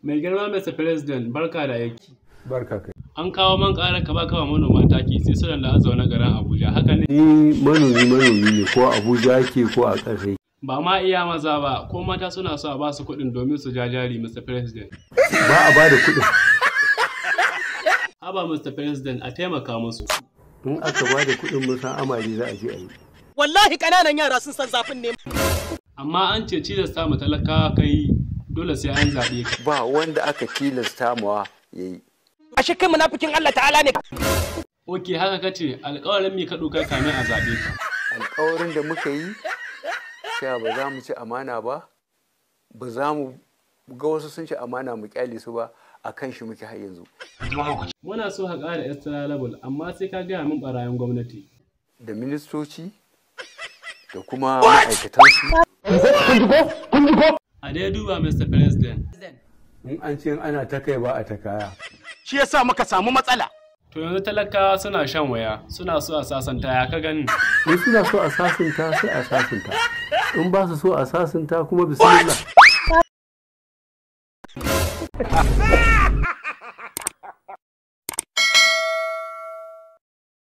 Mai girma Mr. President, barka da aiki. Barka kai. An kawo man ƙara ka baka wa manoma taki sai suna da zaune garin Abuja. Haka ne? Ni manomi manomi ne, ko Abuja ke ko a ƙasa. Ba ma iya maza ba, ko mata suna so a ba su kuɗin domin su ja jari, Mr. President. Ba a ba da kuɗin. Haba Mr. President, a taimaka musu. In aka ba da kuɗin mun san amare za a je a yi. Wallahi ƙananan yara sun san zafin ne. Amma an ce tilasta mu talakawa kai dole sai an zaɓe ka. Ba wanda aka tilasta mawa ya yi. Ashe kai munafikin Allah ta'ala ne. Ok, haka kace, alƙawarin me ka ɗauka kamin a zaɓe ka? Alƙawarin da muka yi cewa ba za mu ci amana ba, ba za mu ga wasu sun ci amana mu kyale su ba, a kan shi muke har yanzu. Muna so ka ƙara extra level, amma sai ka gaya min ɓarayin gwamnati. Da ministoci da kuma ma'aikatansu. A dai duba Mr. President. In an ce ana ta kai ba a ta kaya. Shi yasa muka samu matsala. To yanzu talakawa suna shan waya, suna so a sasanta, ya ka gani? In suna so a sasunta sai a sasunta. In ba su so a sasunta kuma bismillah.